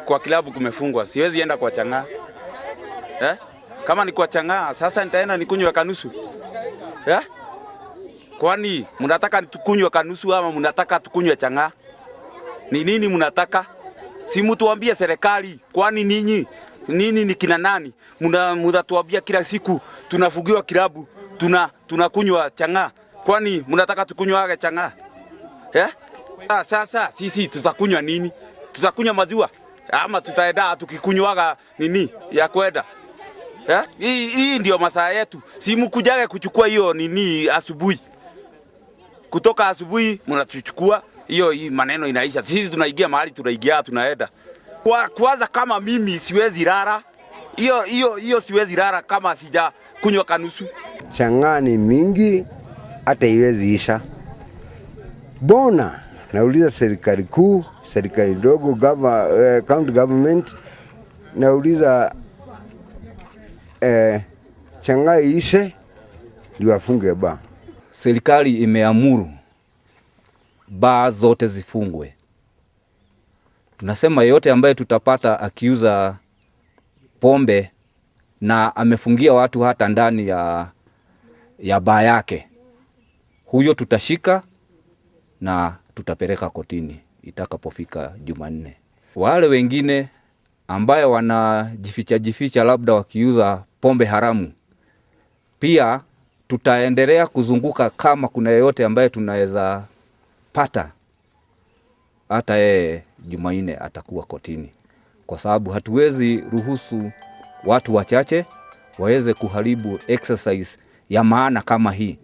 Kwa kilabu kumefungwa, siwezi enda kwa chang'aa eh? Kama ni kwa chang'aa, sasa nitaenda nikunywe kanusu eh? Kwani mnataka tukunywe kanusu ama mnataka tukunywe chang'aa? Ni nini mnataka? Si mtuambie serikali, kwani ninyi nini ni kina nani? Mnatuambia kila siku tunafugiwa kilabu, tunakunywa chang'aa. Kwani mnataka tukunywage chang'aa eh? Sasa sisi tutakunywa nini? Tutakunywa maziwa ama tutaenda tukikunywaga nini ya kwenda eh? Hii ndio masaa yetu. Si mkujage kuchukua hiyo nini asubuhi, kutoka asubuhi mnatuchukua hiyo, hii maneno inaisha. Sisi tunaingia mahali tunaingia tunaenda kwanza. Kama mimi siwezi lala hiyo hiyo hiyo, siwezi lala kama sija kunywa kanusu. Chang'aa ni mingi, hata iwezi isha. Bona nauliza serikali kuu, serikali ndogo, county government, nauliza chang'aa iishe ndio wafunge baa. Serikali imeamuru baa zote zifungwe. Tunasema yeyote ambaye tutapata akiuza pombe na amefungia watu hata ndani ya baa yake, huyo tutashika na tutapeleka kotini itakapofika Jumanne. Wale wengine ambayo wanajificha jificha labda wakiuza pombe haramu, pia tutaendelea kuzunguka kama kuna yeyote ambaye tunaweza pata, hata yeye Jumanne atakuwa kotini, kwa sababu hatuwezi ruhusu watu wachache waweze kuharibu exercise ya maana kama hii.